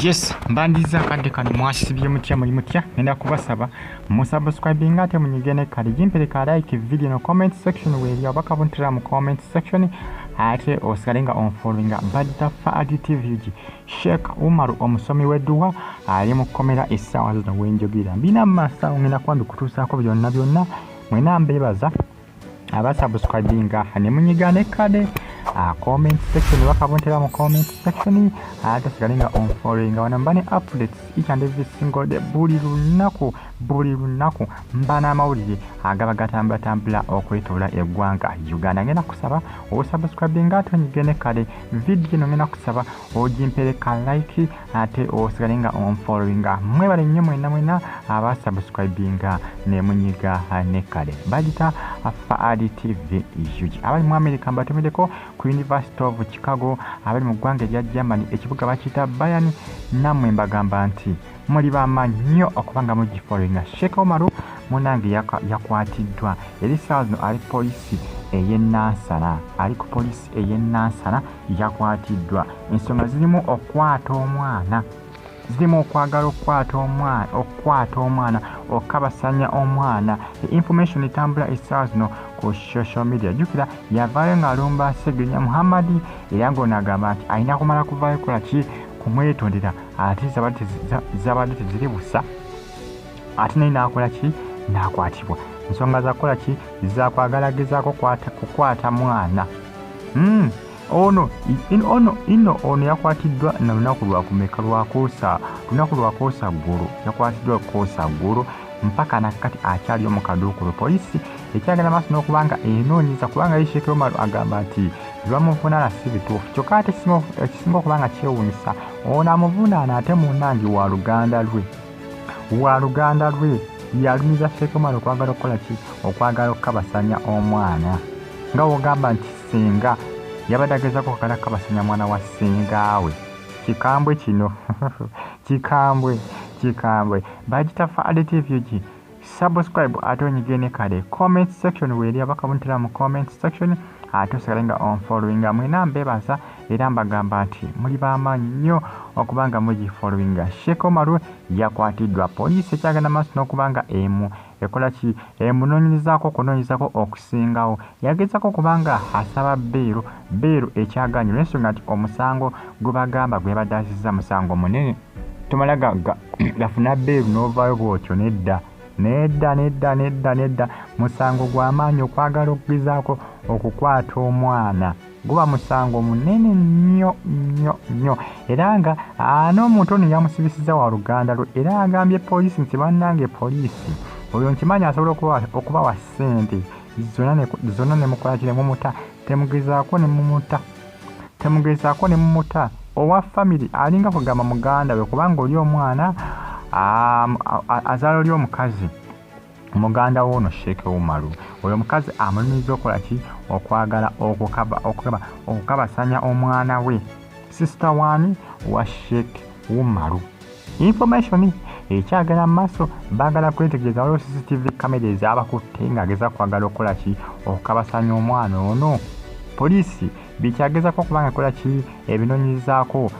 Yes, mbandiza akadde kano. Mwasibye mutya? Muli mutya? Ngenda kubasaba musubscribinga ate munyige ne kale gimpereka like video no comment section weeri obaka buntera mu comment section, ate osigale nga onfollowinga Badda Faadi TV. Sheikh Umaru omusomi w'edduwa ali mu kkomera essaawa zino wenjogera mbina mu maaso awo, ngenda kuba mbikutuusaako byonna byonna. Mwena mbeebaza abasubscribinga ne munyiga ne kade comment section bakabuntera mu comment section, ate osigale nga onfollowinga. Wano mba ne updates each and every single day, buli lunaku buli lunaku mba n'amawulire agaba gatambulatambula okwetoola eggwanga Uganda. Ngenda kusaba osubscribinga ate onyige ne kale video eno, ngenda kusaba ogimpereka like ate osigale nga onfollowinga. Mwebale nnyo mwenna mwenna abasubscribinga ne munyiga ne kale. Bagita Faadi TV UG. Abali mu America mbatumiddeko ku University of Chicago, abali mu ggwanga erya Germany, ekibuga bakiyita Bayern, nammwe mbagamba nti muli bamaanyi nnyo okuba nga mugifollowinga. Sheikh Omaru munange yakwatiddwa eri saawa zino, ali poliisi ey'e Nansana, ali ku poliisi ey'e Nansana yakwatiddwa. Ensonga zirimu okukwata omwana, zirimu okwagala okukwata omwana, okukwata omwana, okukabasanya omwana. Information etambula essaawa zino ku social media, jjukira yavaayo ng'alumba Segirinya Muhammadi, era ng'ono agamba nti alina kumala kuvaayo kola ki, kumwetondera, ate zabadde teziri busa, ate naye n'akola ki, n'akwatibwa. Ensonga zakukola ki, zakwagala gezaako kukwata mwana. Ono ono ino ono yakwatiddwa na lunaku lwakumeka? Lwakuusa, lunaku lwakuusa ggulu yakwatiddwa, kuusa ggulu mpaka nakati akyaliyo mu kaduukulu. Poliisi ekyagenda maaso n'okuba nga enoonyeza, kubanga ye Sheikh Omaru agamba nti byebamuvunaana si bituufu. Kyokka ate ekisinga okuba nga kyewuunyisa, ono amuvunaana ate munnange wa luganda lwe, wa luganda lwe yalumiza Sheikh Omaru okwagala okukola ki, okwagala okukabasanya omwana, nga wogamba nti singa yabadde agezaako okwagala kukabasanya mwana wa sengaawe. Kikambwe kino, kikambwe, kikambwe. Bagita Faadi TV ki. Subscribe ate onyige ne kale comment section weeri abakabuntera mu comment section, ate osigale nga onfollowinga. Mwena mbeebaza era mbagamba nti muli b'amaanyi nnyo okuba nga mugifollowinga. Sheikh Omaru yakwatiddwa, poliisi ekyagenda maaso n'okuba nga emu ekola ki, emunoonyerezaako, okunoonyezako okusingawo. Yagezaako okuba nga asaba bail, bail ekyaganye olw'ensonga nti omusango gwe bagamba gwe yabadde azizza musango munene. Tomala gafuna bail n'ovaayo bw'otyo, nedda nedda nedda nedda nedda. Musango gw'amaanyi okwagala okugezaako okukwata omwana, guba musango munene nnyo nnyo nnyo. Era nga n'omuntu ono yamusibisiza wa luganda lwe, era agambye poliisi nti bannange poliisi, oyo nkimanyi asobola okubawa ssente zonna ne mukola ki, ne mumuta. Temugezaako ne mumuta, temugezaako ne mumuta. Owa family alinga kugamba muganda we, kubanga oli omwana azaala oli omukazi muganda woono Sheikh Umaru. Oyo omukazi amulumiriza okukola ki, okwagala okukabasanya omwana we, sister wani, wa Sheikh Umaru. Information ekyagala mu maaso, baagala kwetegereza waliwo CCTV camera ezabakutte ng'ageza kwagala okukola ki, okukabasanya omwana ono. Poliisi bikyagezako okuba nga ekola ki, ebinoonyerezaako,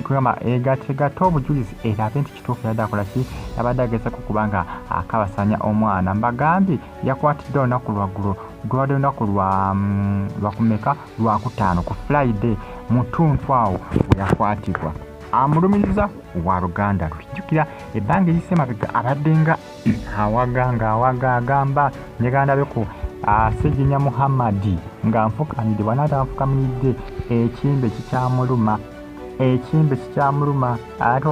kugamba egategatte obujulizi erabe nti kituufu yadde akola ki, yabadde agezako okuba nga akabasanya omwana. Mbagambye yakwatiddwa olunaku lwaggulo, lwabadde lunaku lwa lwakumeka, lwakutaano ku Friday mutuntu awo we yakwatibwa. Amulumiriza wa luganda lwe. Jjukira ebbanga eriyise emabega abadde nga awaga, ng'awaga agamba njagala ndabe ku Ssegirinya Muhammadi nga nfukamidde, bw'anaaba tanfukamiridde ekimbe kikyamuluma, ekimbe kikyamuluma. Ate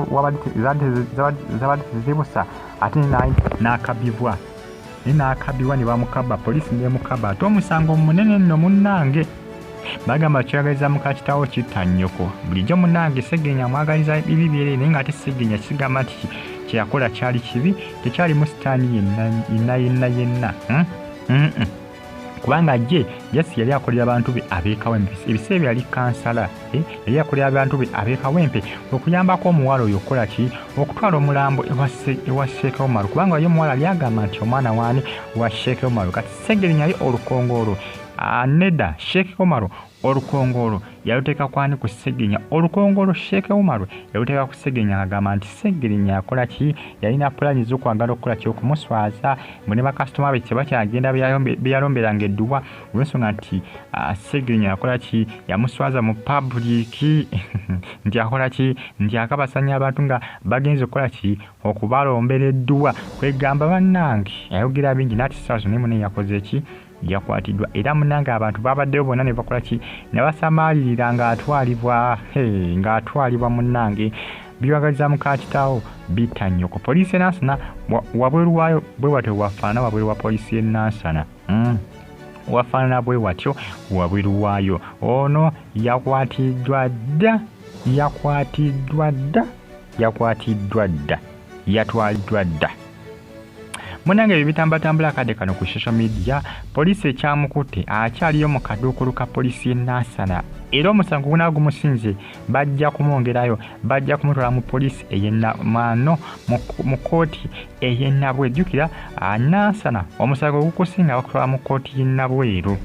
zabadde tezibusa, ate n'akabibwa, naye n'akabibwa ne bamukaba, poliisi n'emukaba. Ate omusango munene nno munnange. Bagamba kyagaliza muka kitaawo kitta nnyoko. Bulijjo munnange Ssegirinya amwagaliza bibi byere, naye ng'ate Ssegirinya kigamba nti kyeyakola kyali kibi, tekyalimu sitaani yenna yenna yenna yenna, Kubanga ye jasi yali akolera abantu be ab'e Kawempe, ebiseera bye yali kansala, yali akolera abantu be ab'e Kawempe okuyambako omuwala oyo okukola ki, okutwala omulambo ewa Sheikh Omaru, kubanga ye omuwala yali agamba nti omwana waani, wa Sheikh Omaru. Kati Ssegirinya ye olukongoolo, nedda, Sheikh Omaru olukongoolo. Yaluteeka kwani? Ku Ssegirinya. Olukongolo Sheikh Umaru yaluteeka ku Ssegirinya, agamba nti Ssegirinya yakola ki? Yalina pulaani z'okwagala okukola ki? Okumuswaza, mbu ne bakasitoma be tebakyagenda beyalomberanga edduwa, olw'ensonga nti Ssegirinya yakola ki? Yamuswaza mu public, nti akola ki? Nti akabasanya abantu nga bagenze okukola ki? Okubalombera edduwa. Kwegamba bannange ayogera bingi, naati ssaawa zino naye mune yakoze ki? Yakwatiddwa. Era munange abantu babaddeyo bonna ne bakola ki? Ne basamaalirira ng'atwalibwa, ng'atwalibwa. Munnange, byewagaliza mukakitaawo bitta nnyoko. Poliisi e Nansana wabweru waayo bwe watyo wafaanana, wabweru wa poliisi y'e Nansana. Wafaanana bwe watyo wabweru waayo. Ono yakwatiddwa dda, yakwatiddwa dda, yakwatiddwa dda, yatwaliddwa dda. Munange, ebyo bitambatambula akadde kano ku social media. Poliisi ekyamukutte, akyaliyo mu kaduukulu ka poliisi y'e Nansana, era omusango gunaa gumusinze bajja kumwongerayo, bajja kumutwala mu poliisi ey'enamano, mu kkooti ey'enabweru. Jjukira Nansana omusango gukusinga bakutwala mu kkooti y'enabweru,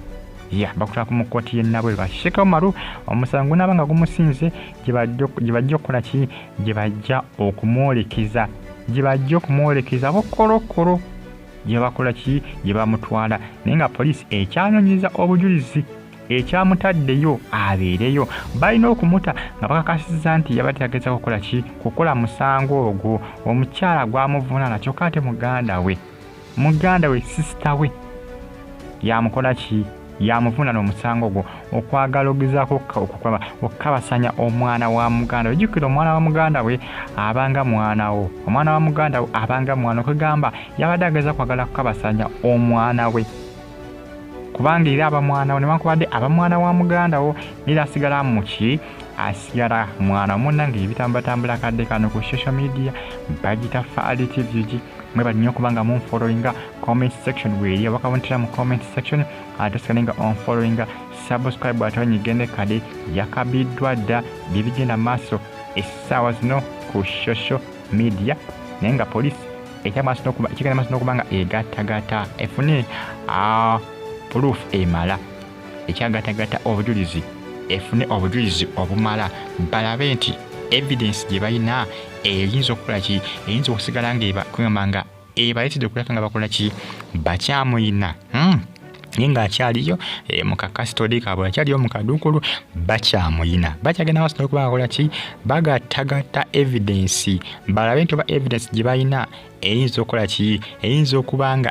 ya bakutwala mu kkooti y'enabweru. Sheikh Umaru omusango gunaaba nga gumusinze, gye bajja okukola ki? Gye bajja okumwolekeza, gye bajja okumwolekeza bukolokolo, gye bakola ki? Gye bamutwala. Naye nga poliisi ekyanonyeza obujulizi ekyamutaddeyo abeereyo. Balina okumuta nga bakakasizza nti yabadde tagezako kukola ki? Kukola musango ogwo omukyala gwamuvunaana, kyokka ate muganda we, muganda we, sister we yamukola ki? Yamuvunaana omusango ogwo, okwagala ogezaako okukabasanya omwana wa muganda we. Jjukira, omwana wa muganda we abanga mwana wo, omwana wa muganda we abanga mwana. Okwegamba yabadde ageza kwagala kukabasanya omwana we, kubanga era aba mwana wo, newankubadde aba mwana wa muganda wo, era asigala muki? Asigala mwana. Munnange, ebitambatambula kadde kano ku social media bagita Faali TV. Mwebali nnyo okubanga munfollowinga. Comment section weeri, abakabuntira mu comment section, ate osigale nga onfollowinga, subscribe ate onyigende kade. Yakabiddwa dda, byebigenda maaso essaawa zino ku social media, naye nga poliisi ekigenda maaso n'okuba nga egattagatta efune proof emala, ekyagatagatta obujulizi, efune obujulizi obumala, balabe nti evidence gye balina eyinza okukola ki? Eyinza okusigala nga kugamba nga ebaleetedde okulaka nga bakola ki? Bakyamuyina, Naye ng'akyaliyo mu kakasitodi kaabwe, akyaliyo mu kaduukulu, bakyamuyina, bakyagenda maaso n'okuba bakola ki? Bagattagatta evidence, balabe nti oba evidence gye balina eyinza okukola ki? Eyinza okuba nga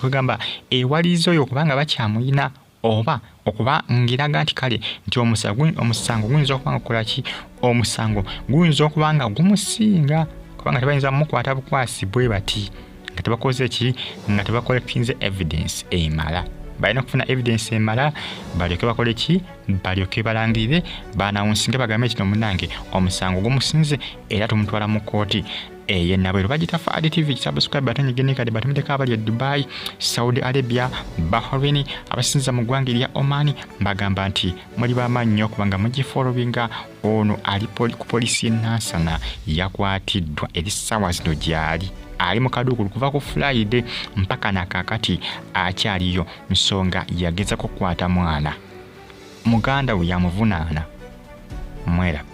kugamba ewaliriza oyo okuba nga bakyamuyina, oba okuba ngiraga nti kale nti omusango guyinza okuba nga kukola ki? Omusango guyinza okuba nga gumusinga, kubanga tebayinza mumukwata bukwasi bwe bati nga tebakoze ki? Nga tebacollectinze evidence emala. Balina okufuna evidence emala balyoke bakole ki? Balyoke balangirire, banawunsinge, bagambe kino, munange omusango gumusinze era tumutwala mu kkooti eyenabweru. Bagita Faadi TV. Subscribe ate nyigene kade batumideko abali e Dubai, Saudi Arabia, Bahrain, abasinza mu ggwanga erya Oman, mbagamba nti muli bamaanyi nnyo okubanga mugifollowinga. Ono ali ku poliisi y'e Nansana, yakwatiddwa, eri ssaawa zino gyali ali mu kaduukulu kuva ku Friday mpaka nakakati akyaliyo, nsonga yagezako kukwata mwana muganda we yamuvunaana. Mwera.